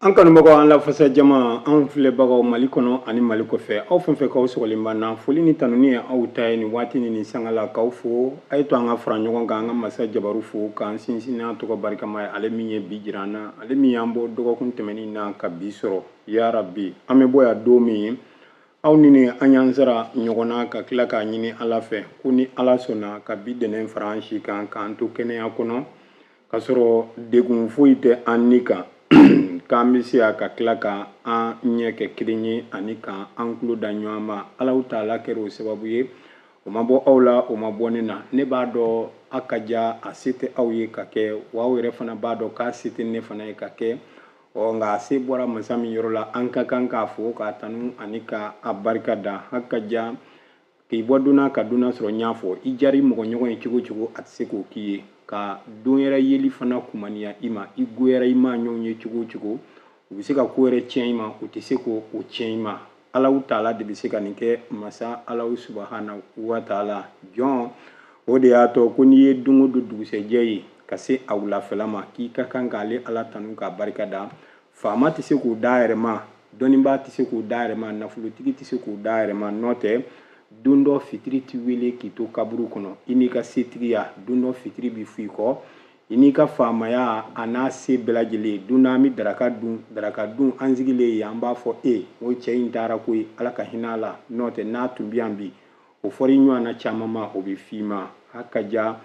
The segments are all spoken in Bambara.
An kanubagaw, an lafasa jama, an filɛbagaw Mali kɔnɔ ani Mali kɔfɛ, aw fɛn fɛn k'aw sɔgɔlen b'an na, foli ni tanuni ye aw ta ye nin waati ni nin sanga la. K'aw fo, a ye to an ka fara ɲɔgɔn kan, an ka masa jabaru fo, k'an sinsin n'a tɔgɔ barikama ye, ale min ye bi jira an na, ale min y'an bɔ dɔgɔkun tɛmɛnin na ka bi sɔrɔ. Ya rabi, an bɛ bɔ yan don min, aw ni ne, an y'an sara ɲɔgɔn na, ka tila k'a ɲini Ala fɛ ko ni Ala sɔnna ka bi dɛnɛn fara an si kan, k'an to kɛnɛya kɔnɔ, k'a sɔrɔ degun foyi tɛ an ni kan, k'an bɛ se ka tila ka an ɲɛ kɛ kelen ye ani ka an tulo da ɲɔgɔn ma. Alahu taala kɛra o sababu ye. O ma bɔ aw la, o ma bɔ ne na. Ne b'a dɔn a ka ja, a se tɛ aw ye ka kɛ wa, aw yɛrɛ fana b'a dɔn k'a se tɛ ne fana ye ka kɛ. Ɔ nka a se bɔra masa min yɔrɔ la, an ka kan k'a fo, k'a tanu ani ka a barika da. A ka ja k'i bɔ donna ka donna sɔrɔ, n y'a fɔ, i jari mɔgɔ ɲɔgɔn ye cogo cogo, a tɛ se k'o k'i ye. Ka don yɛrɛ yeli fana kumaniya i ma, i goyara i ma ɲɔgɔn ye cogo o cogo, u bɛ se ka ko wɛrɛ tiɲɛ i ma, u tɛ se k'o tiɲɛ i ma. Alahu taala de bɛ se ka nin kɛ, masa Alahu subahana wa taala jɔn. O de y'a to ko n'i ye don o don dugusɛjɛ ye ka se a wulafɛla ma, k'i ka kan k'ale Ala tanu k'a barika da. Faama tɛ se k'o da yɛrɛ ma, dɔnnibaa tɛ se k'o da yɛrɛ ma, nafolotigi tɛ se k'o da yɛrɛ ma. N'o tɛ, don dɔ fitiri t'i wele k'i to kaburu kɔnɔ, i n'i ka setigiya. Don dɔ fitiri b'i fo i kɔ, i n'i ka faamaya a n'a se bɛɛ lajɛlen. Don dɔ an bɛ daraka dun, daraka dun an sigilen yen, an b'a fɔ e o cɛ in taara koyi, Ala ka hinɛ a la. N'o tɛ, n'a tun bɛ yan bi, o fɔra i ɲɔgɔnna caman ma, o bɛ f'i ma. A ka ja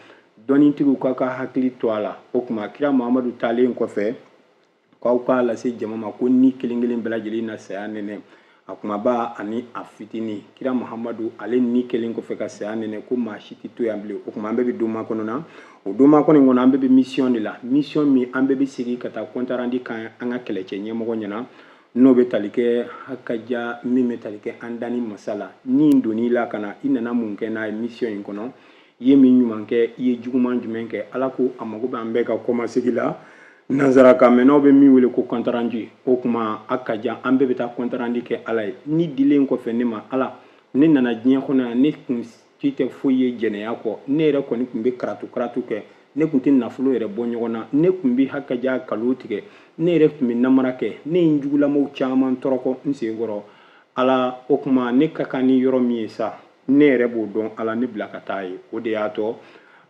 dɔnnitigiw ka hakili to a la. O tuma kira Muhamadu taalen kɔfɛ, k'aw k'a lase jama ma ko ni kelen kelen bɛɛ lajɛlen na saya nɛnɛ, a kumaba ani a fitinin. Kira Muhamadu ale ni kelen kɔfɛ ka saya nɛnɛ, ko maa si tɛ to yan bilen. O tuma an bɛɛ bɛ don makɔnɔ na, o don makɔnɔ in kɔnɔ, an bɛɛ bɛ mission de la, mission min an bɛɛ bɛ segin ka taa compte rendu kan an ka kɛlɛcɛ ɲɛmɔgɔ ɲɛna, n'o bɛ tali kɛ hakaja min bɛ tali kɛ an danni masa la. Ni donn'i la ka na, i nana mun kɛ n'a ye mission in kɔnɔ? I ye min ɲuman kɛ, i ye juguman jumɛn kɛ? Ala ko a mago bɛ an bɛɛ ka kɔmasegi la, nansarakan mɛnnaw bɛ min wele ko compte rendu. O tuma a ka jan, an bɛɛ bɛ taa compte rendu kɛ Ala ye. Ni dilen kɔfɛ ne ma, Ala, ne nana diɲɛ kɔnɔ yan, ne kun ci tɛ foyi ye jɛnɛya kɔ, ne yɛrɛ kɔni tun bɛ karatu karatu kɛ, ne tun tɛ nafolo yɛrɛ bɔ ɲɔgɔn na, ne tun bɛ hakaja kalo tigɛ, ne yɛrɛ tun bɛ namara kɛ, ne ye n jugulamaw caman tɔrɔkɔ n sen kɔrɔ. Ala, o tuma ne ka kan ni yɔrɔ min ye sa, ne yɛrɛ b'o dɔn. Ala, ne bila ka taa ye. O de y'a to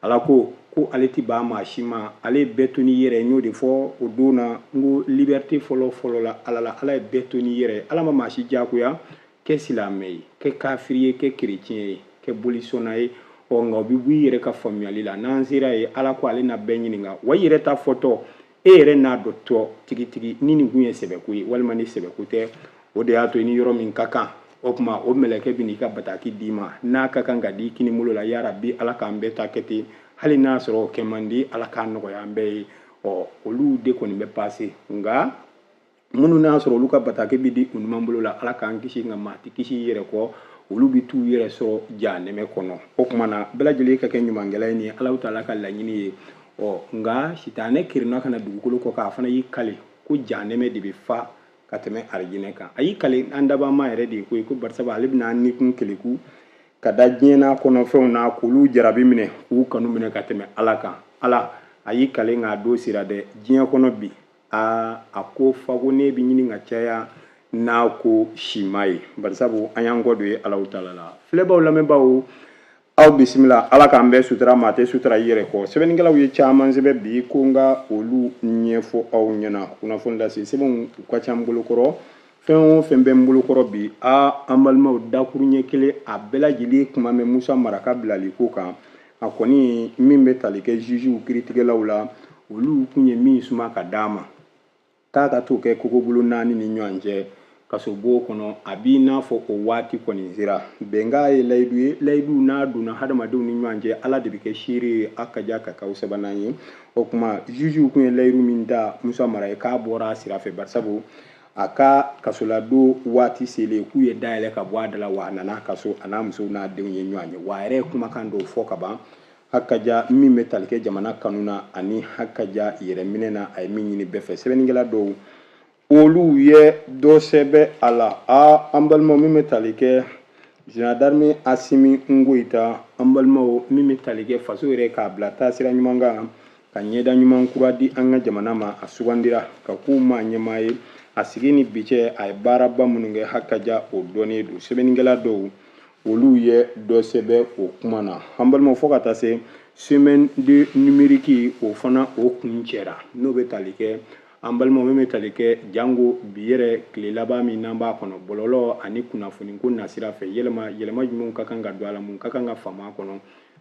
Ala ko ko ale tɛ ban maa si ma, ale ye bɛɛ to n'i yɛrɛ ye. N y'o de fɔ o don na, n ko liberté fɔlɔ fɔlɔ la Ala la, Ala ye bɛɛ to n'i yɛrɛ ye. Ala ma maa si diyagoya, kɛ silamɛ ye, kɛ kafiri ye, kɛ kerecɛn ye, kɛ bolisɔnna ye. Ɔ nka o bɛ bɔ i yɛrɛ ka faamuyali la. N'an sera ye, Ala ko ale na bɛɛ ɲininka wa i yɛrɛ ta fɔtɔ, e yɛrɛ n'a dɔn tɔ tigitigi ni nin kun ye sɛbɛko ye walima ni sɛbɛko tɛ. O de y'a to i ni yɔrɔ min ka kan, o tuma o mɛlɛkɛ bɛ n'i ka bataki d'i ma, n'a ka kan ka di kini bolo la. Yarabi, Ala k'an bɛɛ ta kɛ ten. Hali n'a sɔrɔ o kɛ man di, Ala k'a nɔgɔya an bɛɛ ye. Ɔ olu de kɔni bɛ pase, nka minnu n'a sɔrɔ olu ka bataki bɛ di u numan bolo la, Ala k'an kisi, nka maa tɛ kisi i yɛrɛ kɔ, olu bɛ t'u yɛrɛ sɔrɔ jahanɛmɛ kɔnɔ. O tuma na bɛɛ lajɛlen ka kɛ ɲumankɛla ye, nin ye Alahu taala ka laɲini ye. Ɔ nka sitanɛ kirinna ka na dugukolo kɔ kan, a fana y'i kale ko jahanɛmɛ de bɛ fa ka tɛmɛ arijinɛ kan. A y'i kale an dabama yɛrɛ de ye koyi, ko barisaba ale bɛna an nikun keleku ka da diɲɛ n'a kɔnɔfɛnw na, k'olu jarabi minɛ, k'u kanu minɛ ka tɛmɛ Ala kan. Ala a y'i kale, nka a don sera dɛ. Diɲɛ kɔnɔ bi, aa, a ko fako ne bɛ ɲini ka caya n'a ko sima ye, barisabu an y'an kɔ don ye Alahu taala la. Filɛbaw, lamɛnbaaw, aw bisimila. Ala k'an bɛɛ sutura, maa tɛ sutura i yɛrɛ kɔ. Sɛbɛnnikɛlaw ye caman sɛbɛn bi ko n ka olu ɲɛfɔ aw ɲɛna. Kunnafoni lase sɛbɛnw, u ka ca n bolokɔrɔ. Fɛn o fɛn bɛ n bolokɔrɔ bi, a an balimaw, dakuruɲɛ kelen, a bɛɛ lajɛlen kuma bɛ Musa Mara ka bilali ko kan. A kɔni min bɛ tali kɛ jugew, kiritigɛlaw la, olu kun ye min suma ka d'a ma k'a ka t'o kɛ kogobolo naani ni ɲɔgɔn cɛ kasobon kɔnɔ, a b'i n'a fɔ o waati kɔni sera. Bɛnkan ye layidu ye, layidu n'a donna hadamadenw ni ɲɔgɔn cɛ, Ala de bɛ kɛ seere ye, a ka ja ka k'aw sabanan ye. O tuma jugew kun ye layidu min da Musa Mara ye, k'a bɔra a sira fɛ, barisabu a ka kasoladon waati selen, k'u ye dayɛlɛ ka bɔ a da la, wa a nana kaso, a n'a musow n'a denw ye ɲɔgɔn ye. Wa a yɛrɛ ye kumakan dɔw fɔ ka ban, hakaja min bɛ tali kɛ jamana kanu na ani hakaja yɛrɛminɛ na, a ye min ɲini bɛɛ fɛ. Sɛbɛnnikɛla dɔw, olu ye dɔ sɛbɛn a la. A an balimaw, min bɛ tali kɛ général d'armée Asimi Goyita, an balimaw, min bɛ tali kɛ faso yɛrɛ k'a bila taasira ɲuman kan, ka ɲɛda ɲuman kura di an ka jamana ma, a sugandira ka k'u maa ɲɛmaa ye. A sigi ni bi cɛ, a ye baaraba minnu kɛ, hakaja, o dɔnnen don. Sɛbɛnnikɛla dɔw, olu ye dɔ sɛbɛn o kuma na. An balimaw, fo ka taa se semaine de numérique, o fana o kuncɛra, n'o bɛ tali kɛ, an balimaw, min bɛ tali kɛ jango bi yɛrɛ tile laban min n'an b'a kɔnɔ, bɔlɔlɔ ani kunnafoniko nasira fɛ, yɛlɛma yɛlɛma jumɛnw ka kan ka don a la, mun ka kan ka faamu a kɔnɔ.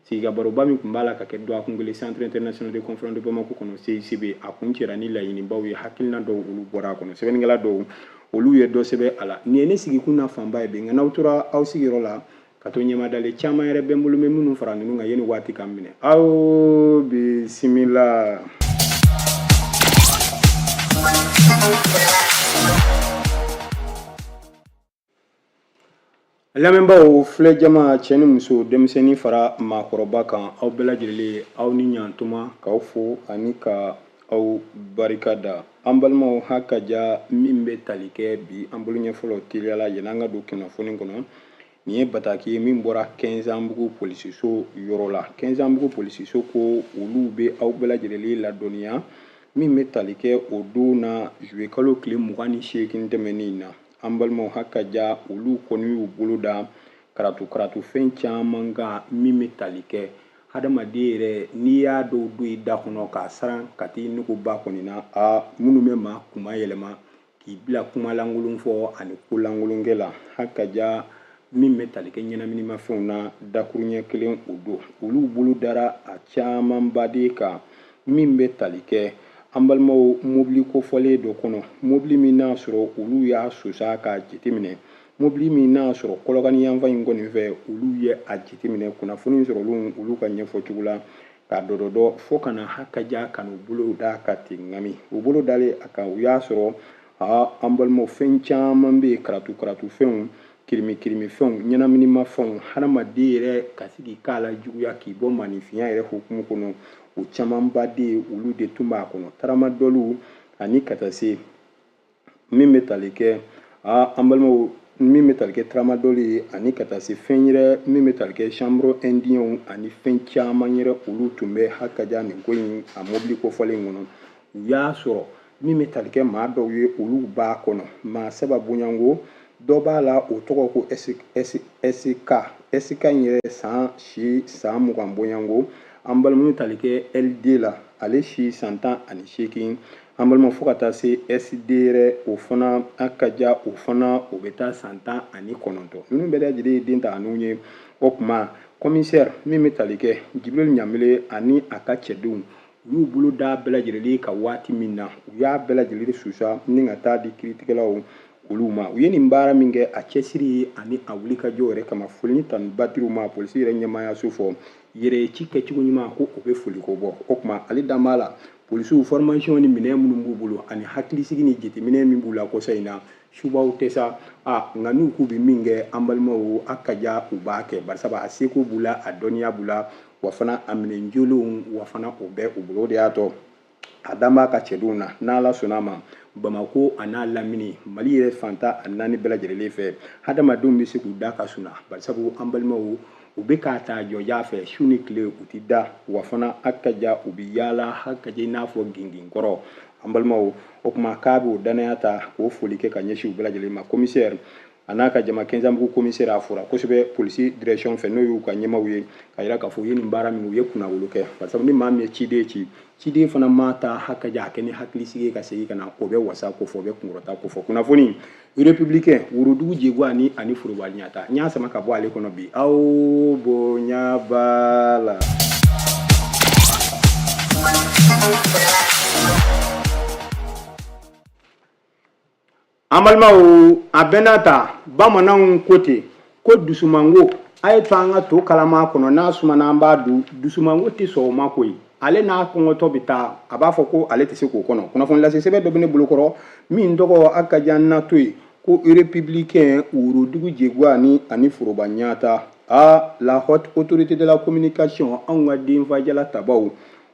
Sigikabaroba min tun b'a la ka kɛ dɔgɔkun kelen Centre international de conférence de Bamako kɔnɔ, CICB, a kuncɛra ni laɲinibaw ye. Hakilina dɔw, olu bɔra a kɔnɔ. Sɛbɛnnikɛla dɔw, olu ye dɔ sɛbɛn a la. Nin ye ne sigikun na fanba ye bi, nka n'aw tora aw sigiyɔrɔ la ka to ɲɛmadalen caman yɛrɛ bɛ n bolo, bɛ minnu fara ninnu kan yanni waati ka minɛ. Aw bisimila. Lamɛnbaaw, filɛ jama, cɛ ni muso, denmisɛnnin fara maakɔrɔba kan, aw bɛɛ lajɛlen, aw ni ɲantuma, k'aw fo ani ka aw barika da. An balimaw, hakaja, min bɛ tali kɛ bi an bolo ɲɛfɔlɔ teliyala, yanni an ka don kunnafoni kɔnɔ, nin ye bataki ye min bɔra Kɛnzanbugu polisiso yɔrɔ la. Kɛnzanbugu polisiso ko olu bɛ aw bɛɛ lajɛlen ladɔnniya min bɛ tali kɛ o don na, zuwe kalo tile 28 tɛmɛnen na. An balimaw, hakaja, olu kɔni y'u bolo da karatu karatu fɛn caman kan min bɛ tali kɛ hadamaden yɛrɛ, n'i y'a dɔw don i da kɔnɔ k'a saran ka t'i nugu ba kɔni na, a minnu bɛ maa kuma yɛlɛma k'i bila kuma lankolon fɔ ani ko lankolonkɛ la. Hakaja, min bɛ tali kɛ ɲɛnaminimafɛnw na, dakuruɲɛ kelen o don, olu bolo dara a camanba de kan min bɛ tali kɛ, an balimaw, mobili kofɔlen dɔ kɔnɔ, mobili min n'a sɔrɔ olu y'a sosa k'a jateminɛ, mobili min n'a sɔrɔ Kɔlɔkani yanfan in kɔni fɛ, olu ye a jateminɛ. Kunnafoni sɔrɔlenw, olu ka ɲɛfɔ cogo la, k'a dɔdɔdɔ fo ka na hakaja ka n'u bolo da ka ten ŋami. U bolo dalen a kan, u y'a sɔrɔ aa, an balimaw, fɛn caman bɛ yen, karatu karatu fɛnw, kirimi kirimi fɛnw, ɲɛnaminimafɛnw, hadamaden yɛrɛ ka se k'i k'a la juguya k'i bɔ maninfinya yɛrɛ hukumu kɔnɔ, o camanba de ye, olu de tun b'a kɔnɔ, taramadɔliw ani ka taa se min bɛ tali kɛ, aa, an balimaw, min bɛ tali kɛ taramadɔli ye ani ka taa se fɛn yɛrɛ min bɛ tali kɛ chanvre indien ani fɛn caman yɛrɛ, olu tun bɛ hakaja nin ko in a mobili kofɔlen kɔnɔ. U y'a sɔrɔ min bɛ tali kɛ maa dɔw ye, olu b'a kɔnɔ, maa saba bonyanko. Dɔ b'a la, o tɔgɔ ko SK. SK in yɛrɛ san si san 20 bonyanko. An balimaw, tali kɛ LD la, ale si san 18. An balima, fo ka taa se SD yɛrɛ, o fana hakaja, o fana o bɛ taa san 19. Ninnu bɛɛ lajɛlen ye den ta an'u ye. O tuma commissaire min bɛ tali kɛ Jibril Ɲamele ani a ka cɛdenw, u y'u bolo da bɛɛ lajɛlen ka waati min na, u y'a bɛɛ lajɛlen susa ni ka taa di kiiritigɛlaw olu ma. U ye nin baara min kɛ, a cɛsiri ani a wulikajɔ yɛrɛ kama, foli ni tanu batiriw ma polisi yɛrɛ ɲɛmaayaso fɔ yɛrɛ ci kɛcogo ɲuman ko o bɛ foli ko bɔ. O tuma ale dan b'a la, polisiw formation ni minɛn minnu b'u bolo ani hakilisigi ni jateminɛ min b'u la kɔsa in na, subaw tɛ sa a, nka n'u k'u bɛ min kɛ, an balimaw, a ka ja, u b'a kɛ, barisaba a seko b'u la, a dɔnniya b'u la, wa fana a minɛn jolenw, wa fana o bɛɛ u bolo. O de y'a to a dan b'a ka cɛdenw na. N'Ala sɔnna a ma, Bamako a n'a lamini, Mali yɛrɛ fantan a naani bɛɛ lajɛlen fɛ, hadamadenw bɛ se k'u da ka suna, barisabu an balimaw, u bɛ k'a ta jɔja fɛ su ni tile, u ti da, wa fana a ka ja, u bɛ yaala hakaja i n'a fɔ gingin kɔrɔ. An balimaw, o tuma k'a b'o dannaya ta k'o foli kɛ ka ɲɛsin u bɛɛ lajɛlen ma. Commissaire a n'a ka jama, Kɛnzanbugu commissaire, a fora kosɛbɛ polisi direction fɛ, n'o y'u ka ɲɛmaaw ye, ka yira k'a fɔ u ye nin baara min, u ye kunnawolo kɛ, barisa ni maa min ye ciden ci, ciden fana ma taa hakaja a kɛ ni hakilisigi ye ka segin ka na, o bɛ wasa ko fɔ, o bɛ kunkɔrɔta ko fɔ. Kunnafoni Républicain, worodugu jegu ani foroba ɲata, n y'a sama ka bɔ ale kɔnɔ bi. Aw bonya b'a la. An balimaw, a bɛɛ n'a ta, bamananw ko ten ko dusumango, a ye to an ka to kalama kɔnɔ, n'a sumana an b'a dun. Dusumango tɛ sɔn o ma koyi. Ale n'a kɔngɔtɔ bɛ taa, a b'a fɔ ko ale tɛ se k'o kɔnɔ. Kunnafoni lase sɛbɛn dɔ bɛ ne bolokɔrɔ min tɔgɔ, a ka jan na to yen, ko Républicain, worodugu jegu ani foroba ɲata. A la Haute Autorité de la communication, anw ka denfajala tabaw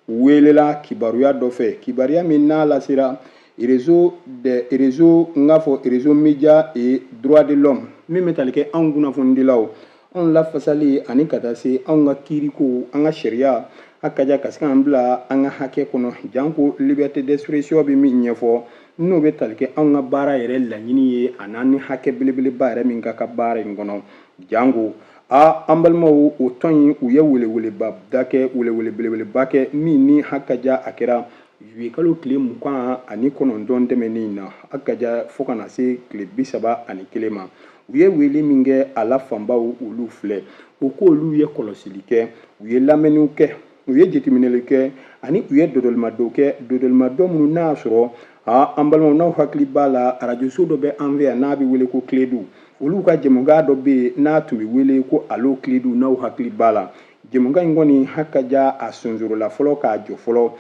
welela kibaruya dɔ fɛ, kibaruya min n'a lasera réseau de réseau, n k'a fɔ réseau média et droit de l'homme, min bɛ tali kɛ anw kunnafonidilaw, anw lafasali ani ka taa se anw ka kiiriko, an ka sariya a ka ja ka se k'an bila an ka hakɛ kɔnɔ, janko liberté d'expression bɛ min ɲɛfɔ. N'o bɛ tali kɛ anw ka baara yɛrɛ laɲini ye, a n'an ni hakɛ belebeleba yɛrɛ min ka kan baara in kɔnɔ. Jango a an balimaw, o tɔn in, u ye weleweleba da kɛ, welewele belebeleba kɛ min ni hakaja a kɛra juillet kalo tile 29 tɛmɛnen in na, hakaja fo ka na se tile 31 ma. U ye wele min kɛ, a la fanbaw olu filɛ. U ko olu ye kɔlɔsili kɛ, u ye lamɛnniw kɛ, u ye jateminɛli kɛ, ani u ye dɔdɔlimadɔ kɛ, dɔdɔlimadɔ minnu n'a y'a sɔrɔ an balimaw, n'aw hakili b'a la, arajoso dɔ bɛ an fɛ yan n'a bɛ wele ko Kiledu. Olu ka jɛmukan dɔ bɛ yen n'a tun bɛ wele ko Alo Kiledu. N'aw hakili b'a la, jɛmukan in kɔni hakaja a sonsorola fɔlɔ k'a jɔ fɔlɔ,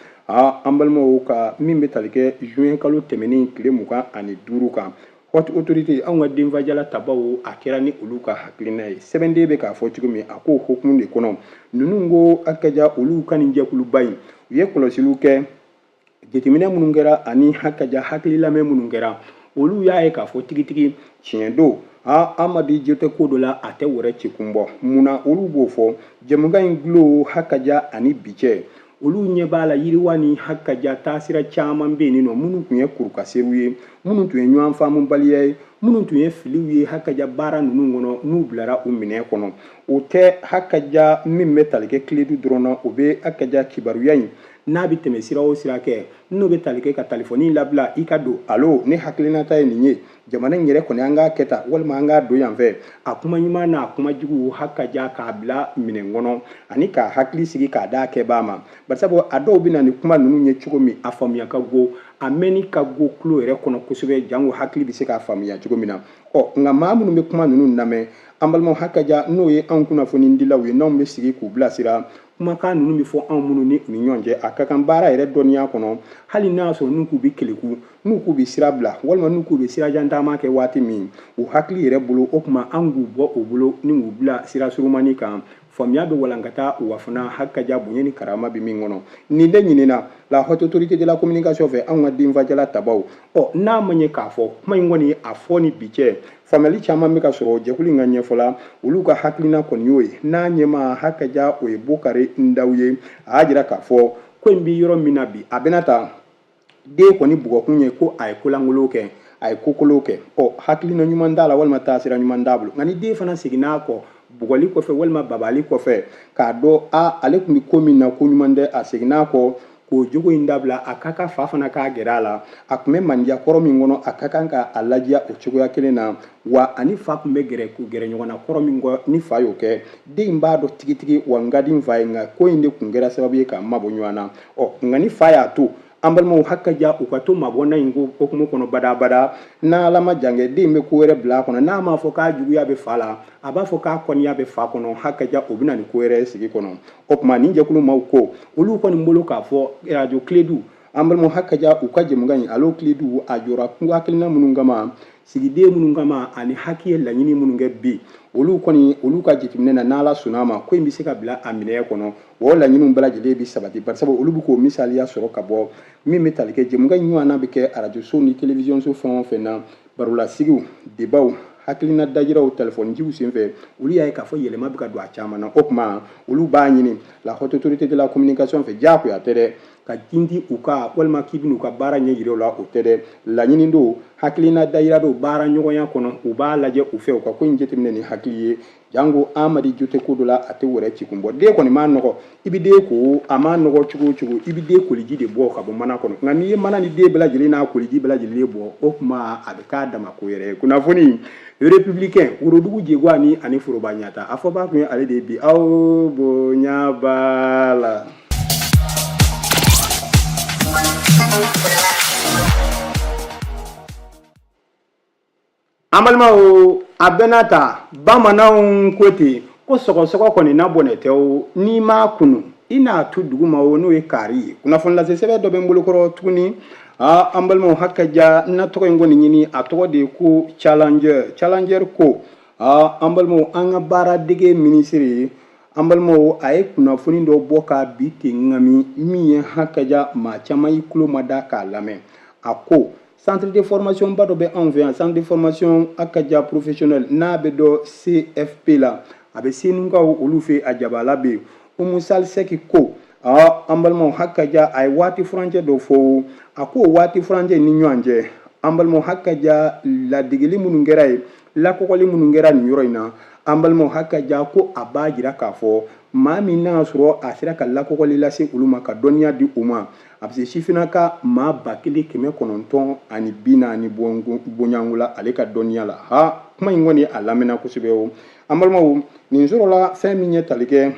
an balimaw, ka min bɛ tali kɛ juin kalo tɛmɛnen tile 25 kan. Haute autorité, anw ka denfajala tabaw, a kɛra ni olu ka hakilina ye. Sɛbɛnden bɛ k'a fɔ cogo min, a k'o hukumu de kɔnɔ, ninnu ko hakaja olu ka nin jɛkuluba in, u ye kɔlɔsiliw kɛ, jateminɛ minnu kɛra ani hakaja hakili lamɛn minnu kɛra, olu y'a ye k'a fɔ tigitigi tiɲɛ don, aa, Amadi jo tɛ ko dɔ la, a tɛ wɛrɛ ci kun bɔ. Munna olu b'o fɔ? Jɛmukan in gulo hakaja ani bi cɛ, olu ɲɛ b'a la yiriwa ni hakaja taasira caman bɛ yen nɔ minnu tun ye kurukasew ye, minnu tun ye ɲɔgɔn faamubaliya ye, minnu tun ye filiw ye hakaja baara ninnu kɔnɔ, n'u bilara u minɛ kɔnɔ. O tɛ hakaja min bɛ tali kɛ Kiledu dɔrɔn na, o bɛ hakaja kibaruya in n'a bɛ tɛmɛ sira o sira kɛ, n'o bɛ tali kɛ ka talifɔni labila i ka don alo, ne hakilinata ye nin ye, jamana in yɛrɛ kɔni an k'a kɛ tan walima an k'a don yan fɛ, a kuma ɲuman n'a kuma jugu hakaja k'a bila minɛn kɔnɔ ani k'a hakili sigi k'a d'a kɛbaa ma. Barisabu a dɔw bɛ na ni kuma ninnu ye cogo min, a faamuya ka go, a mɛnni ka go tulo yɛrɛ kɔnɔ kosɛbɛ, jango hakili bɛ se k'a faamuya cogo min na. Ɔ nka maa minnu bɛ kuma ninnu lamɛn, an balimaw, hakaja n'o ye anw kunnafonidilaw ye, n'anw bɛ sigi k'u bilasira, kumakan ninnu bɛ fɔ anw minnu ni u ni ɲɔgɔn cɛ, a ka kan baara yɛrɛ dɔnniya kɔnɔ, hali n'a y'a sɔrɔ n'u k'u bɛ keleku, n'u k'u bɛ sira bila walima n'u k'u bɛ sirajan taama kɛ waati min u hakili yɛrɛ bolo, o tuma an k'u bɔ o bolo ni k'u bila sira surumani kan, faamuya bɛ walankata, wa fana hakaja bonya ni karama bɛ min kɔnɔ. Nin de ɲinina la haute autorité de la communication fɛ, anw ka denfajala tabaw. Ɔ n'a ma ɲɛ k'a fɔ kuma in kɔni a fɔ ni bi cɛ, faamuyali caman bɛ ka sɔrɔ jɛkulu in ka ɲɛfɔ la. Olu ka hakilina kɔni y'o ye, n'a ɲɛmaa hakaja o ye Bokari Ndaw ye. A y'a jira k'a fɔ ko in bɛ yɔrɔ min na bi, a bɛna ta den kɔni bugɔkun ye ko a ye kolankolon kɛ, a ye kokolon kɛ. Ɔ hakilina ɲuman t'a la walima taasira ɲuman t'a bolo. Nka ni den fana seginna a kɔ bugɔli kɔfɛ walima babali kɔfɛ, k'a dɔn a ale tun bɛ ko min na ko ɲuman tɛ, a seginna a kɔ k'o jogo in dabila, a ka kan fa fana k'a gɛrɛ a la. A tun bɛ mandiya kɔrɔ min kɔnɔ, a ka kan ka a ladiya o cogoya kelen na, wa ani fa tun bɛ gɛrɛ k'u gɛrɛ ɲɔgɔn na kɔrɔ min kɔ, ni fa y'o kɛ, den in b'a dɔn tigitigi wa n ka di n fa ye, nka ko in de tun kɛra sababu ye k'a mabɔ ɲɔgɔn na. Ɔ nka ni fa y'a to, an balimaw, hakaja u ka to mabɔnna in ko hukumu kɔnɔ badabada, n'Ala ma jan kɛ, den bɛ ko wɛrɛ bila a kɔnɔ. N'a m'a fɔ k'a juguya bɛ fa la, a b'a fɔ k'a kɔniya bɛ fa kɔnɔ. Hakaja o bɛ na ni ko wɛrɛ sigi kɔnɔ. O tuma nin jɛkulu maaw ko olu kɔni bolo k'a fɔ arajo Kiledu, an balimaw, hakaja u ka jɛmukan in Alo Kiledu, a jɔra hakilina minnu kama, sigiden minnu kama, ani haki ye laɲini minnu kɛ bi, olu kɔni olu ka jateminɛ na, n'Ala sɔnna a ma, ko in bɛ se ka bila a minɛ kɔnɔ, wa o laɲiniw bɛɛ lajɛlen bɛ sabati. Barisabu olu bɛ k'o misaliya sɔrɔ ka bɔ min bɛ tali kɛ jɛmukan ɲɔgɔnna bɛ kɛ arajoso ni televiziyɔnso fɛn o fɛn na, barolasigiw, debaw, hakilina dajiraw, telefɔnijiw senfɛ, olu y'a ye k'a fɔ yɛlɛma bɛ ka don a caman na. O tuma olu b'a ɲini la haute autorité de la communication fɛ, diyagoya tɛ dɛ ka tinti u ka walima k'i bɛn'u ka baara ɲɛ yira u la, o tɛ dɛ. Laɲini don, hakilina dayira don, baara ɲɔgɔnya kɔnɔ, u b'a lajɛ u fɛ, u ka ko in jateminɛ ni hakili ye. Jango Amadi jo tɛ ko dɔ la, a tɛ wɛrɛ ci kun bɔ. Den kɔni m'a nɔgɔ, i bɛ den ko, a m'a nɔgɔ cogo o cogo, i bɛ den koliji de bɔ ka bɔ mana kɔnɔ. Nka n'i ye mana ni den bɛɛ lajɛlen n'a koliji bɛɛ lajɛlen bɔ, o tuma a bɛ k'a dama ko yɛrɛ ye. Kunnafoni républicain, worodugu jɛgwa ni ani foroba ɲata, a fɔbaa tun ye ale de ye bi. Aw bonya b'a la. An balimaw, a bɛɛ n'a ta, bamananw ko ten ko sɔgɔsɔgɔ kɔni na bɔnɛ tɛ o, n'i m'a kunu i n'a tu duguma o, n'o ye kaari ye. Kunnafoni lase sɛbɛn dɔ bɛ n bolokɔrɔ tuguni. Aa, an balimaw, hakaja n na tɔgɔ in kɔni ɲini, a tɔgɔ de ye ko Challenger. Challenger ko, aa, an balimaw, an ka baaradege minisiri, an balimaw, a ye kunnafoni dɔ bɔ k'a bi ten ŋami min ye hakaja maa caman y'i tulo mada k'a lamɛn. A ko centre de formation ba dɔ bɛ anw fɛ yan, centre de formation hakaja professionnel, n'a bɛ dɔn CFP la, a bɛ Senukaw olu fɛ, a jabala bɛ yen. Umu Sali Sɛki ko An balimaw, hakaja a ye waati furancɛ dɔ fɔ. A ko waati furancɛ ni ɲɔgɔn cɛ, an balimaw, hakaja ladegeli minnu kɛra yen, lakɔgɔli minnu kɛra nin yɔrɔ in na, an balimaw, hakaja ko a b'a jira k'a fɔ maa min n'a sɔrɔ a sera ka lakɔgɔli lase olu ma, ka dɔnniya di u ma, a bɛ se sifinnaka maa 1940 bonyanko la ale ka dɔnniya la. Ha, kuma in kɔni a lamɛnna kosɛbɛ o. An balimaw, nin sɔrɔla fɛn min ye tali kɛ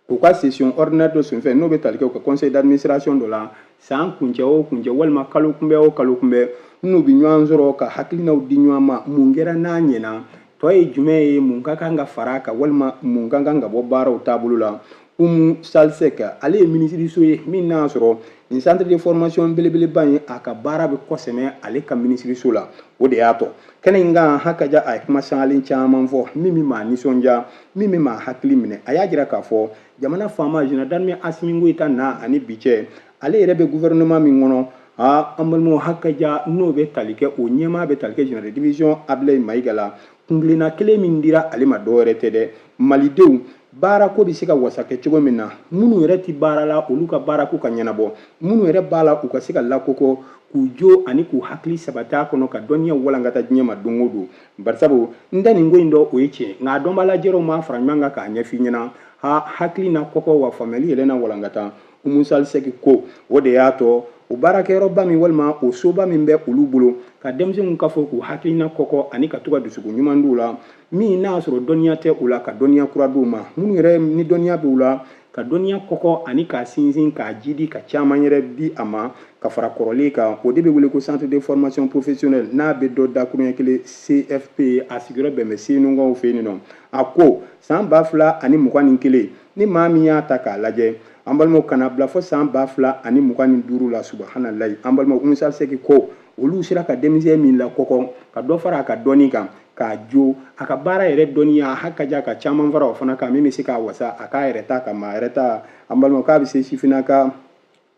u ka session ordinaire dɔ senfɛ, n'o bɛ tali kɛ u ka conseil d'administration dɔ la, san kuncɛ o kuncɛ walima kalo kunbɛ o kalo kunbɛ, n'u bɛ ɲɔgɔn sɔrɔ ka hakilinaw di ɲɔgɔn ma, mun kɛra n'a ɲɛna, tɔ ye jumɛn ye, mun ka kan ka fara a kan walima mun ka kan ka bɔ baaraw taabolo la. Oumou Sall Seck, ale ye minisiriso ye min n'a sɔrɔ nin centre de formation belebeleba in, a ka baara bɛ kɔsɛmɛ ale ka minisiriso la. O de y'a tɔ kɛnɛ in kan, hakaja a ye kuma sangalen caman fɔ min bɛ maa nisɔndiya, min bɛ maa hakili minɛ. A y'a jira k'a fɔ jamana faama général d'armée Assimi Goïta na ani bi cɛ, ale yɛrɛ bɛ gouvernement min kɔnɔ, aa, an balimaw, hakaja n'o bɛ tali kɛ, o ɲɛmaa bɛ tali kɛ général de division Ablaye Maïga la. Kuntilenna kelen min dira ale ma, dɔwɛrɛ tɛ dɛ, malidenw baarako bɛ se ka wasa kɛ cogo min na, minnu yɛrɛ tɛ baara la, olu ka baarako ka ɲɛnabɔ, minnu yɛrɛ b'a la, u ka se ka lakokɔ k'u jo ani k'u hakili sabati a kɔnɔ, ka dɔnniya walankata diɲɛ ma don o don. Barisabu n tɛ nin ko in dɔn, o ye tiɲɛ, nka a dɔnbaa lajɛrɛw m'a fara ɲɔgɔn kan k'a ɲɛf'i ɲɛna. Ha, hakili na kɔkɔ wa faamuyali yɛrɛ na walankata. Oumou Sall Seck ko o de y'a tɔ o baarakɛyɔrɔba min walima o soba min bɛ olu bolo ka denmisɛnw ka fɔ k'u hakilina kɔkɔ ani ka to ka dusukun ɲuman d'u la, min n'a sɔrɔ dɔnniya tɛ u la, ka dɔnniya kura d'u ma, minnu yɛrɛ ni dɔnniya b'u la, ka dɔnniya kɔkɔ ani k'a sinsin, k'a jidi, ka caman yɛrɛ di a ma ka fara kɔrɔlen kan, o de bɛ wele ko centre de formation professionnelle, n'a bɛ dɔ dakuruɲɛ kelen CFP. A sigiyɔrɔ bɛn bɛ Senukaw fɛ yen nɔ. A ko san 2021, ni maa min y'a ta k'a lajɛ, an balimaw, kana bila fo san 2025 la, subahanallahi, an balimaw, Oumou Sall Seck ko olu sera ka denmisɛn min lakɔkɔ, ka dɔ fara a ka dɔnni kan, k'a jo a ka baara yɛrɛ dɔnniya, hakaja ka caman fara o fana kan, min bɛ se k'a wasa a k'a yɛrɛ ta ka maa yɛrɛ ta. An balimaw, k'a bɛ se sifinnaka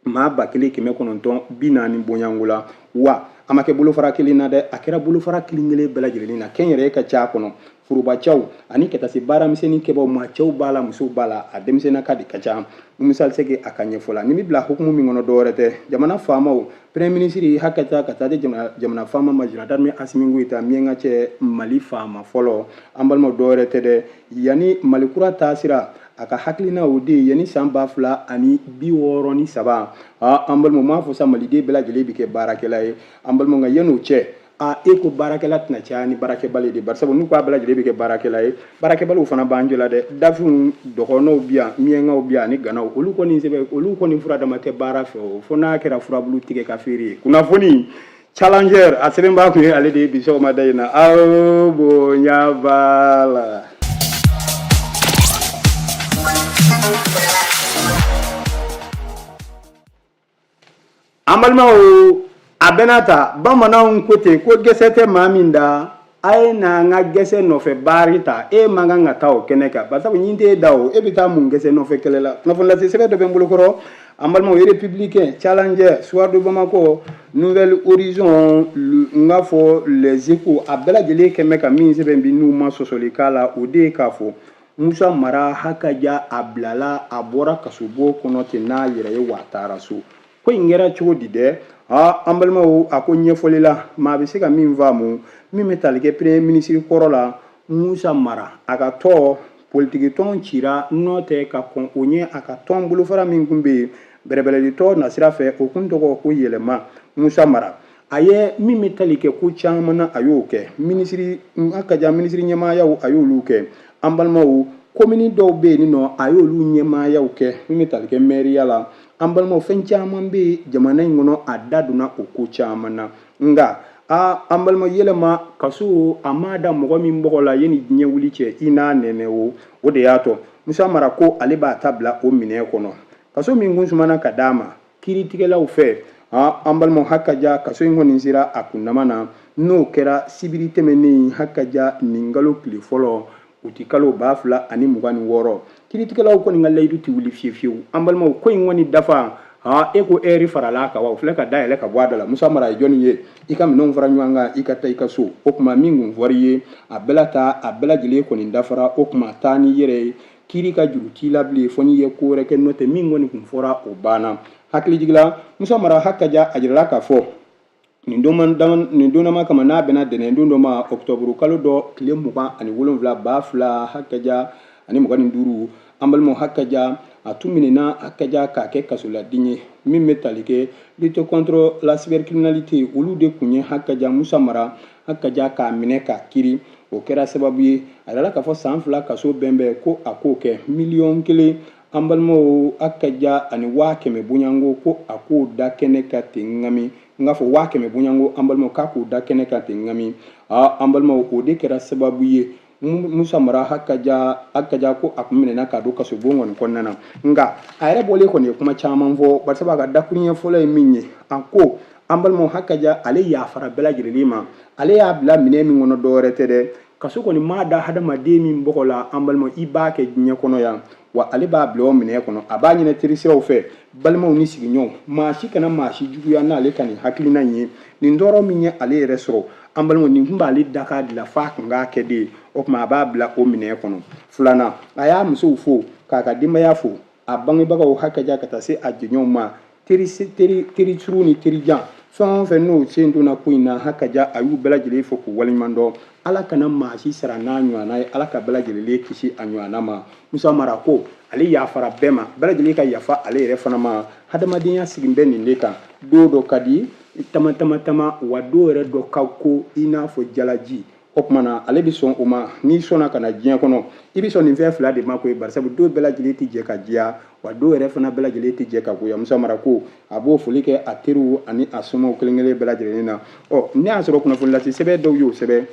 maa 1940 bonyanko la. Wa a ma kɛ bolofara kelen na dɛ, a kɛra bolofara kelen kelen bɛɛ lajɛlen na, kɛnyɛrɛye ka ca a kɔnɔ, forobacɛw ani ka taa se baaramisɛnnin kɛbaw ma, cɛw b'a la, musow b'a la, a denmisɛnninka de ka ca. Oumou Sall Seck a ka ɲɛfɔ la, nin bɛ bila hukumu min kɔnɔ, dɔwɛrɛ tɛ, jamana faamaw, premier ministre hakɛta ka taa di jamana faama ma, général d'armée Assimi Goïta, miɲanka cɛ, Mali faama fɔlɔ. An balimaw, dɔwɛrɛ tɛ dɛ, yanni Mali kura taasira, a ka hakilina o de ye yanni san 2063. An balimaw, m'a fɔ sa maliden bɛɛ lajɛlen bɛ kɛ baarakɛla ye, an balimaw, nka yan'o cɛ, a e ko baarakɛla tɛna caya ni baarakɛbali de. Barisabu n'u k'a bɛɛ lajɛlen bɛ kɛ baarakɛla ye, baarakɛbaliw fana b'an jɔ la dɛ. Dafinw, dɔgɔnɔw bi yan, miɲankaw bi yan ani ganaw, olu kɔni sɛbɛ, olu kɔni fura dama tɛ baara fɛ o, fo n'a kɛra furabulu tigɛ ka feere ye. Kunnafoni Challenger, a sɛbɛnbaa kun ye ale de ye bi sɔgɔmada in na. Aw bonya b'a la. An balimaw, a bɛɛ n'a ta, bamananw ko ten ko gɛsɛ tɛ maa min da, a ye na an ka gɛsɛ nɔfɛ baari ta. E man kan ka taa o kɛnɛ kan, barisabu ɲin t'e da o, e bɛ taa mun gɛsɛ nɔfɛ kɛlɛ la? Kunnafoni lase sɛbɛn dɔ bɛ n bolo kɔrɔ, an balimaw, Républicain, Challenger, Soir de Bamako, Nouvel Horizon, n k'a fɔ Les Échos, a bɛɛ lajɛlen kɛn bɛ ka min sɛbɛn bi, n'u ma sɔsɔli k'a la, o de ye k'a fɔ Musa Mara hakaja a bilala, a bɔra kasobon kɔnɔ ten n'a yɛrɛ ye, wa a taara so. Ko in kɛra cogo di dɛ? Aa, an balimaw, a ko ɲɛfɔli la, maa bɛ se ka min faamu, min bɛ tali kɛ premier ministre kɔrɔ la Musa Mara, a ka tɔn politiki tɔn cira nɔ tɛ ka kɔn o ɲɛ, a ka tɔn bolofara min tun bɛ yen bɛrɛbɛrɛli tɔn nasira fɛ, o kun tɔgɔ ko Yɛlɛma. Musa Mara, a ye min bɛ tali kɛ ko caman na, a y'o kɛ minisiri, a ka ja minisiri ɲɛmaayaw, a y'olu kɛ. An balimaw, komini dɔw bɛ yen nɔ, a y'olu ɲɛmaayaw kɛ, min bɛ tali kɛ mɛriya la. An balimaw, fɛn caman bɛ yen jamana in kɔnɔ, a da donna o ko caman na. Nka a an balima, Yɛlɛma kaso, a ma da mɔgɔ min bɔgɔ la yanni diɲɛ wuli cɛ, i n'a nɛnɛ o. O de y'a to Musa Mara ko ale b'a ta bila o minɛn kɔnɔ, kaso min kun sumana ka d'a ma kiiritigɛlaw fɛ. An balimaw, hakaja kaso in kɔni sera a kundama na, n'o kɛra sibiri tɛmɛnen, hakaja nin kalo tile fɔlɔ, uti kalo 2026. Kiiritigɛlaw kɔni ka layidu tɛ wuli fiyewu fiyewu. An balimaw, ko in kɔni dafa. Ha, e ko ɛri farala a kan wa, o filɛ ka dayɛlɛ ka bɔ a da la. Musa Mara ye jɔnni ye? I ka minɛnw fara ɲɔgɔn kan, i ka taa i ka so. O tuma min kun fɔr'i ye, a bɛɛ la ta, a bɛɛ lajɛlen kɔni dafara. O tuma taa n'i yɛrɛ ye, kiiri ka juru t'i la bilen fo n'i ye ko wɛrɛ kɛ, n'o tɛ min kɔni kun fɔra, o banna. Hakilijigila, Musa Mara hakaja, a jirala k'a fɔ nin don dama kama, n'a bɛnna dɛnɛn don dɔ ma, ɔkutɔburu kalo dɔ tile 27 2025, an balimaw, hakaja, a tun minɛna hakaja k'a kɛ kasoladen ye. Min bɛ tali kɛ lutte contre la cybercriminalité, olu de tun ye hakaja Musa Mara hakaja k'a minɛ k'a kiri. O kɛra sababu ye, a yirala k'a fɔ san 2 kaso bɛnbɛn ko a k'o kɛ, 1,000,000, an balimaw, hakaja ani 100,000 bonyanko, ko a k'o da kɛnɛ kan ten ŋami. N k'a fɔ 100,000 bonyanko, an balimaw, k'a k'o da kɛnɛ kan ten ŋami. Aa, an balimaw, o de kɛra sababu ye Musa Mara hakaja ko a kun minɛna k'a don kasobon kɔni kɔnɔna na. Nka a yɛrɛ bɔlen kɔni ye kuma caman fɔ, barisa a ka dakuruɲɛ fɔlɔ ye min ye, a ko, an balimaw, hakaja, ale yafara bɛɛ lajɛlen ma. Ale y'a bila minɛ min kɔnɔ, dɔwɛrɛ tɛ dɛ, kaso kɔni maa da hadamaden min bɔgɔ la, an balimaw, i b'a kɛ diɲɛ kɔnɔ yan wa, ale b'a bila o minɛ kɔnɔ. A b'a ɲini terisiraw fɛ, balimaw ni sigiɲɔgɔnw, maa si kana maa si juguya n'ale ka nin hakilina in ye. Nin tɔɔrɔ min ye ale yɛrɛ sɔrɔ, an balimaw, nin tun b'ale dakan de la f'a kun k'a kɛ de ye. O tuma a b'a bila o minɛ kɔnɔ. Filanan, a y'a musow fo, k'a ka denbaya fo, a bangebagaw hakaja, ka taa se a jɛɲɔgɔnw ma, teri teri surun ni terijan, fɛn o fɛn n'o sen donna ko in na, hakaja, a y'u bɛɛ lajɛlen fo k'u waleɲuman dɔn. Ala kana maa si sara n'a ɲɔgɔnna ye, Ala ka bɛɛ lajɛlen kisi a ɲɔgɔnna ma. Musa Mara ko ale yafara bɛɛ ma, bɛɛ lajɛlen ka yafa ale yɛrɛ fana ma. Hadamadenya sigin bɛ nin de kan, don dɔ ka di tama tama tama, wa don yɛrɛ dɔ ka ko i n'a fɔ jalaji. O tuma na ale bɛ sɔn o ma. N'i sɔnna ka na diɲɛ kɔnɔ, i bɛ sɔn nin fɛn fila de ma koyi, barisabu don bɛɛ lajɛlen tɛ jɛ ka diya, wa don yɛrɛ fana bɛɛ lajɛlen tɛ jɛ ka goya. Musa Mara ko a b'o foli kɛ a teriw ani a somɔgɔw kelen kelen bɛɛ lajɛlen na. Ɔ, ne y'a sɔrɔ kunnafoni lase sɛbɛn dɔw y'o sɛbɛn.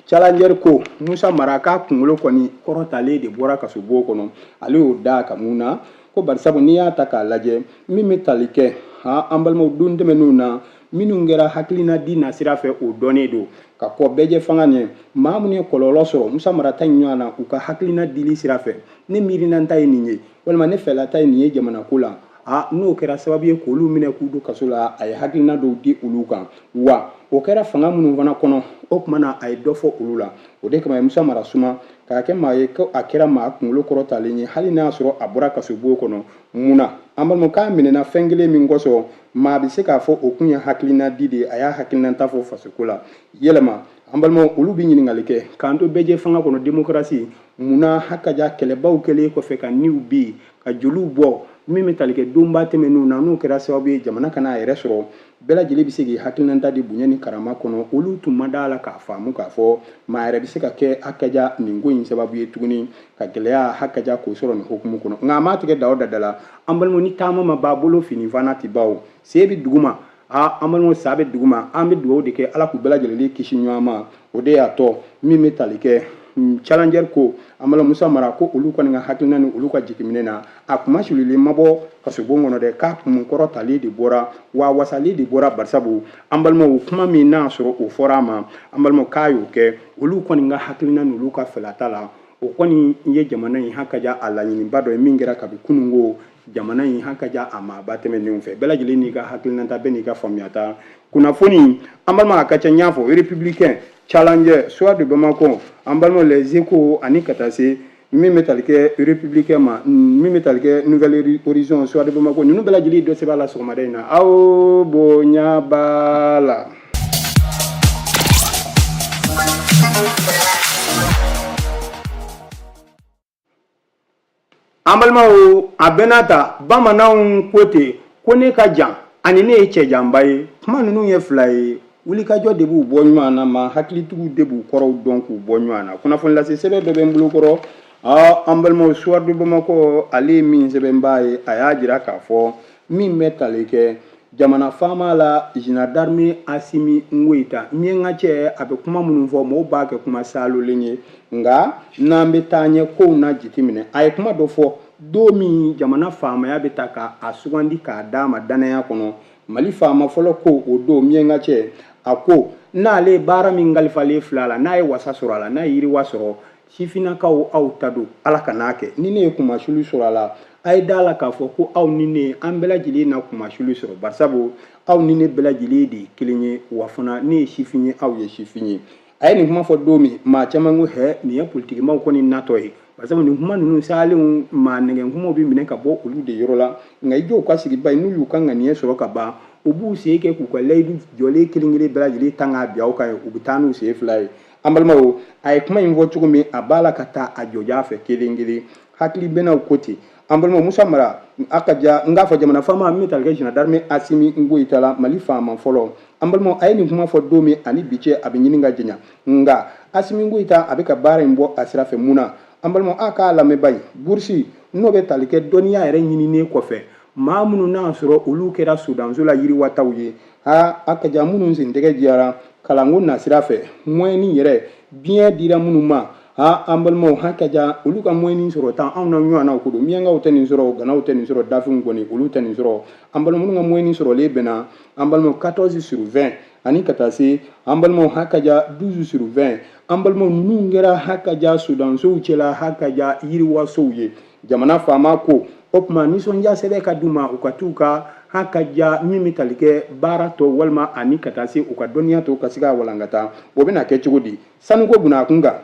Challenger ko Musa Mara k'a kunkolo kɔni kɔrɔtalen de bɔra kasobon kɔnɔ. Ale y'o da ka mun na ko barisabu n'i y'a ta k'a lajɛ, min bɛ tali kɛ ha, an balimaw, don tɛmɛnenw na, minnu kɛra hakilina di nasira fɛ, o dɔnnen don ka kɔ bɛɛjɛ fanga ɲɛ. Maa minnu ye kɔlɔlɔ sɔrɔ Musa Mara ta in ɲɔgɔn na, u ka hakilina dili sira fɛ, ne miirinanta ye nin ye walima ne fɛlata ye nin ye jamana ko la, a n'o kɛra sababu ye k'olu minɛ k'u don kaso la, a ye hakilina dɔw di olu kan, wa o kɛra fanga minnu fana kɔnɔ, o tuma na a ye dɔ fɔ olu la. O de kama ye Musa Mara suma k'a kɛ maa ye ko a kɛra maa kunkolo kɔrɔtalen ye, hali n'a y'a sɔrɔ a bɔra kasobon kɔnɔ. Mun na, an balimaw, k'a minɛna fɛn kelen min kosɔn, maa bɛ se k'a fɔ o kun ye hakilina di de ye. A y'a hakilinata fɔ fasoko la. Yɛlɛma, an balimaw, olu bɛ ɲininkali kɛ k'an to bɛɛjɛ fanga kɔnɔ, démocratie, munna hakaja kɛlɛbaw kɛlen kɔfɛ ka niw bin, ka joliw bɔ, min bɛ tali kɛ donba tɛmɛnenw na, n'o kɛra sababu ye jamana kana a yɛrɛ sɔrɔ, bɛɛ lajɛlen bɛ se k'i hakilinata di bonya ni karama kɔnɔ. Olu tun ma da la k'a faamu k'a fɔ maa yɛrɛ bɛ se ka kɛ hakaja nin ko in sababu ye tuguni ka gɛlɛya hakaja k'o sɔrɔ nin hukumu kɔnɔ. Nka a m'a tigɛ da o da la, an balimaw, ni taama ma ban bolo, fini fana tɛ ban. O sen bɛ duguma, aa, an balimaw, sa bɛ duguma. An bɛ dugawu de kɛ, Ala k'u bɛɛ lajɛlen kisi ɲɔgɔn ma. O de y'a tɔ min bɛ tali kɛ Challenger ko, an balima, Musa Mara ko olu kɔni ka hakilina ni olu ka jateminɛ na, a kuma sulilen ma bɔ kasobon kɔnɔ dɛ, k'a kun kɔrɔtalen de bɔra, wa wasalen de bɔra, barisabu an balimaw, kuma min n'a sɔrɔ o fɔra a ma, an balimaw, k'a y'o kɛ, olu kɔni ka hakilina ni olu ka fɛlata la, o kɔni ye jamana in hakaja a laɲiniba dɔ ye min kɛra kabi kununko jamana in hakaja a maaba tɛmɛnenw fɛ. Bɛɛ lajɛlen n'i ka hakilinata, bɛɛ n'i ka faamuyata. Kunnafoni, an balima, a ka ca. N y'a fɔ Républicain, Challenger, Soir de Bamako, an balima, Les Échos, ani ka taa se min bɛ tali kɛ Républicain ma, min bɛ tali kɛ Nouvel Horizon, Soir de Bamako, ninnu bɛɛ lajɛlen dɔ sɛbɛn a la sɔgɔmada in na. Aw bonya b'a la. An balimaw, a bɛɛ n'a ta, bamananw ko ten ko ne ka jan ani ne ye cɛjanba ye, kuma ninnu ye fila ye. Wulikajɔ de b'u bɔ ɲɔgɔn na, ma hakilitigiw de b'u kɔrɔw dɔn k'u bɔ ɲɔgɔn na. Kunnafoni lase sɛbɛn dɔ bɛ n bolo kɔrɔ. An balimaw, Soir de Bamako, ale ye min sɛbɛnbaa ye, a y'a jira k'a fɔ min bɛ tali kɛ jamana faama la, général d'armée Asimi Goyita, miɲanka cɛ, a bɛ kuma minnu fɔ, mɔgɔw b'a kɛ kuma salolen ye, nka n'an bɛ taa ɲɛ kow na jateminɛ, a ye kuma dɔ fɔ don min jamana faamaya bɛ ta k'a sugandi k'a d'a ma dannaya kɔnɔ. Mali faama fɔlɔ ko o don, miɲanka cɛ, a ko n'ale ye baara min kalifalen filɛ a la, n'a ye wasa sɔrɔ a la, n'a ye yiriwa sɔrɔ, sifinnakaw, aw ta don, Ala kan'a kɛ ni ne ye kunmasuli sɔrɔ a la. A ye da la k'a fɔ ko aw ni ne, an bɛɛ lajɛlen na kunmasuli sɔrɔ, barisabu aw ni ne bɛɛ lajɛlen de ye kelen ye, wa fana ne ye sifin ye, aw ye sifin ye. A ye nin kuma fɔ don min, maa caman ko hɛ, nin ye politikimaw kɔni natɔ ye, barisabu nin kuma ninnu salenw, maa nɛgɛn kumaw bɛ minɛ ka bɔ olu de yɔrɔ la. Nka i jɔ u ka sigi ba ye, n'u y'u ka ŋaniya sɔrɔ ka ban, u b'u sen kɛ k'u ka layidu jɔlen kelen kelen bɛɛ lajɛlen tan k'a bila aw kan ye, u bɛ taa n'u sen fila ye. An balimaw, a ye kuma in fɔ cogo min, a b'a la ka taa a jɔja fɛ kelen kelen, hakili bɛnnaw ko ten. An balimaw, Musa Mara a ka ja, n k'a fɔ jamana faama min bɛ tali kɛ général d'armée Asimi Goyita la, Mali faama fɔlɔ. An balimaw, a ye nin kuma fɔ don min ani bi cɛ, a bɛ ɲini ka janya, nka Asimi Goyita a bɛ ka baara in bɔ a sira fɛ. Mun na? An balimaw, a k'a lamɛn ba ye, burusi n'o bɛ tali kɛ dɔnniya yɛrɛ ɲininen kɔfɛ, maa minnu n'a sɔrɔ olu kɛra sodanso la yiriwataw ye, ha, a ka ja, minnu sen tɛgɛ diyara kalanko nasira fɛ, moyenne yɛrɛ bien dira minnu ma, ha, an balimaw, ha ka ja, olu ka moyenne sɔrɔ tan, anw na ɲɔgɔnnaw ko don. Miyankaw tɛ nin sɔrɔ, ganaw tɛ nin sɔrɔ, dafinw kɔni olu tɛ nin sɔrɔ. An balima, minnu ka moyenne sɔrɔlen bɛnna, an balimaw, 14 sur 20 ani ka taa se, an balimaw, ha ka ja, 12 sur 20, an balimaw, ninnu kɛra, ha ka ja, sodansow cɛla, ha ka ja, yiriwasow ye. Jamana faama ko o tuma nisɔndiya sɛbɛn ka d'u ma, u ka t'u ka, ha ka ja, min bɛ tali kɛ baara tɔ walima ani ka taa se u ka dɔnniya tɔ ka se ka walankata. O bɛna kɛ cogo di? Sanuko bunna kun kan,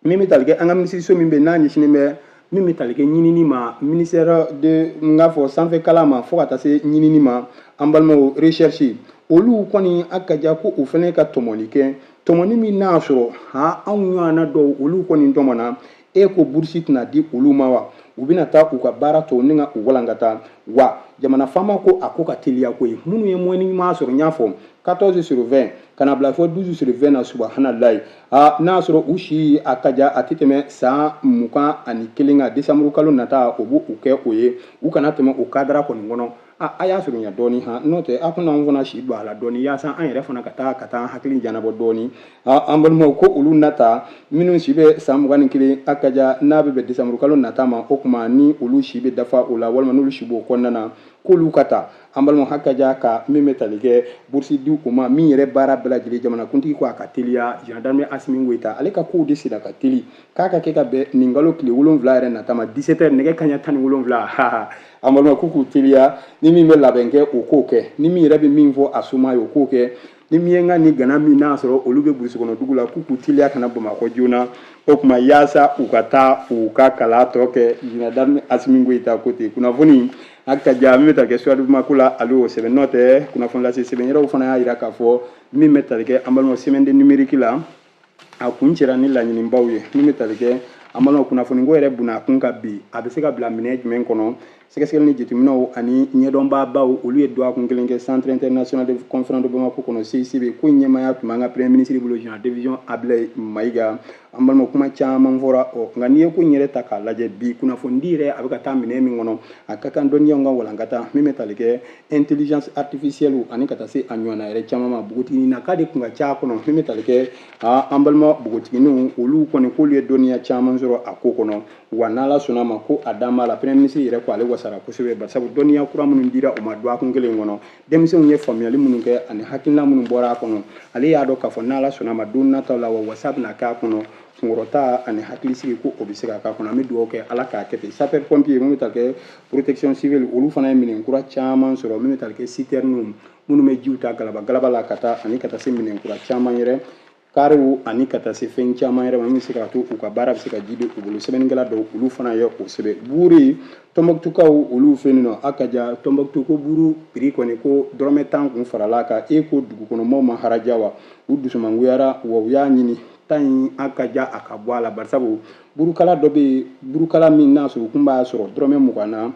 min bɛ tali kɛ an ka minisiriso min bɛ n'a ɲɛsinnen bɛ min bɛ tali kɛ ɲinini ma, ministère de, n k'a fɔ sanfɛ kalan ma fo ka taa se ɲinini ma, an balimaw, recherche, olu kɔni a ka ja ko u fana ka tɔmɔli kɛ, tɔmɔni min n'a sɔrɔ, ha, anw ɲɔgɔnna dɔw olu kɔni tɔmɔna. E ko burusi tɛna di olu ma wa? U bɛna taa u ka baara tɔ ni ka u walankata wa? Jamana faama ko a ko ka teliya koyi. Minnu ye moyenne ɲuman sɔrɔ, n y'a fɔ 14 sur 20 ka na bila fɔ 12 sur 20 na, subahanallahi, aa, n'a sɔrɔ u si a ka ja a tɛ tɛmɛ san 21 kan, décembre kalo nata o b'u kɛ o ye, u kana tɛmɛ o cadre kɔni kɔnɔ. A a y'a surunya dɔɔni han, n'o tɛ a kunna an fana si don a la dɔɔni, yaasa an yɛrɛ fana ka taa hakili janabɔ dɔɔni. An balimaw, ko olu nata minnu si bɛ san 21, a ka ja, n'a bɛ bɛn décembre kalo nata ma, o tuma ni olu si bɛ dafa o la walima n'olu si b'o kɔnɔna na, k'olu ka ta, an balimaw, ha ka ja, ka min bɛ tali kɛ bourse di u ma, min yɛrɛ baara bɛɛ lajɛlen, jamanakuntigi ko a ka teliya. Général d'armée Asimi Goyita, ale ka kow de sera ka teli k'a ka kɛ ka bɛn nin kalo tile 7 yɛrɛ nata ma, 17 heures, nɛgɛ kaɲa 17. An balima, k'u k'u teliya, ni min bɛ labɛn kɛ, o k'o kɛ, ni min yɛrɛ bɛ min fɔ a soma ye, o k'o kɛ, ni miyanka ni gana min n'a sɔrɔ olu bɛ burusi kɔnɔ dugu la, k'u k'u teliya ka na Bamakɔ joona, o tuma yaasa u ka taa u ka kalan tɔ kɛ. Général d'armée Asimi Goyita ko ten. Kunnafoni a ka ja, min bɛ tali kɛ Soir de Bamako la, ale y'o sɛbɛn. N'o tɛ, kunnafoni lase sɛbɛn yɛrɛw fana y'a jira k'a fɔ min bɛ tali kɛ, an balimaw, semaine de numérique la, a kun cɛra ni laɲinibaw ye. Min bɛ tali kɛ, an balimaw, kunnafoni ko yɛrɛ bunna kun kan bi, a bɛ se ka bila minɛn jumɛn kɔnɔ? Sɛgɛsɛgɛli ni jateminɛw ani ɲɛdɔnbaabaw, olu ye dɔgɔkun kelen kɛ Centre international de conférence de Bamako kɔnɔ, CICB. Ko ɲɛmaaya tun b'an ka premier ministre bolo, général division Ablaye Mayiga. An balimaw, kuma caman fɔra ɔ, nka n'i ye ko in yɛrɛ ta k'a lajɛ bi, kunnafonidi yɛrɛ a bɛ ka taa minɛn min kɔnɔ, a ka kan dɔnniyaw ka walankata, min bɛ tali kɛ intelligence artificielle ani ka taa se a ɲɔgɔnna yɛrɛ caman ma. Npogotigininaka de tun ka ca a kɔnɔ, min bɛ tali kɛ an balima npogotigininw, olu kɔni k'olu ye dɔnniya caman sɔrɔ a ko kɔnɔ. Wa n'Ala sɔnna ma, ko a dan b'a la. Premier ministre yɛrɛ ko ale wasara kosɛbɛ, barisabu dɔnniya kura minnu dira u ma dɔgɔkun kelen kɔnɔ, denmisɛnw ye faamuyali minnu kɛ ani hakilina minnu bɔra a kɔnɔ, ale y'a dɔn k'a fɔ n'Ala sɔnna ma, don nataw la, wa wasa bɛna k'a kɔnɔ, kunkɔrɔta ani hakilisigi ko o bɛ se ka k'a kɔnɔ. An bɛ dugawu kɛ, Ala k'a kɛ ten. Sapeur pompier, min bɛ tali kɛ protection civile, olu fana ye minɛn kura caman sɔrɔ, min bɛ tali kɛ citerne minnu bɛ jiw ta galaba galaba la ka taa, ani ka taa se minɛn kura caman yɛrɛ, kariw ani ka taa se fɛn caman yɛrɛ ma, min bɛ se k'a to u ka baara bɛ se ka ji di u bolo. Sɛbɛnnikɛla dɔw, olu fana ye o sɛbɛn. Buru, Tɔnbɔkutukaw olu fɛ yen nɔ, a ka ja, Tɔnbɔkutu ko buru prix kɔni ko dɔrɔmɛ 10 kun farala kan. E ko dugukɔnɔmɔgɔw ma haraja wa? U dusumangoyara wa, u y'a ɲini tan in, a ka ja, a ka bɔ a la, barisabu burukala dɔ bɛ yen, burukala min n'a sɔrɔ u kun b'a sɔrɔ dɔrɔmɛ 20 na,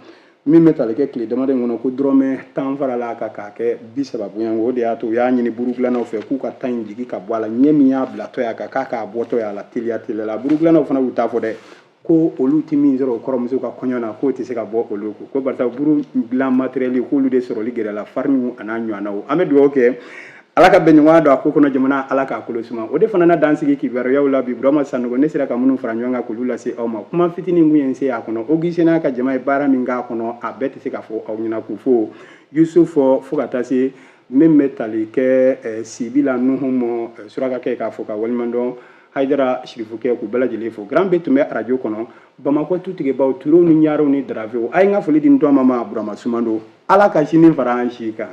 min bɛ tali kɛ tile damadɔ in kɔnɔ, ko dɔrɔmɛ 10 farala a kan k'a kɛ 30 bonyanko. O de y'a to u y'a ɲini buru dilannaw fɛ k'u ka tan in jigi ka bɔ a la. Ɲɛ min y'a bilatɔ ye a kan, k'a k'a bɔtɔ ye a la teliya teliya la. Buru dilannaw fana y'u ta fɔ dɛ, ko olu ti min sɔrɔ o kɔrɔmuso ka kɔɲɔ na, k'o tɛ se ka bɔ olu kun, ko barisa buru dilan matériel k'olu de sɔrɔli gɛlɛyala, fariniw a n'a ɲɔgɔnnaw. An bɛ dugawu kɛ, Ala ka bɛnɲɔgɔnya don a ko kɔnɔ, jamana Ala k'a kolo suma. O de fana na dan sigi kibaruyaw la bi. Burama Sanogo, ne sera ka minnu fara ɲɔgɔn kan k'olu lase aw ma, kuma fitinin kun ye n se a kɔnɔ. Ogi n'a ka jama ye baara min k'a kɔnɔ, a bɛɛ tɛ se ka fɔ aw ɲɛna. K'u fo Yusuf fo ka taa se Min bɛ tali kɛ sibi la Nuhu mɔ surakakɛ k'a fɔ ka waleɲumandɔn Hayidara Sirifukɛ k'u bɛɛ lajɛlen fo. Grand B tun bɛ arajo kɔnɔ Bamakɔ tutigibaw Turew ni Ɲarew ni Darafew. A ye n ka foli di n tɔma ma Burama Sumando. Ala ka sini fara an si kan.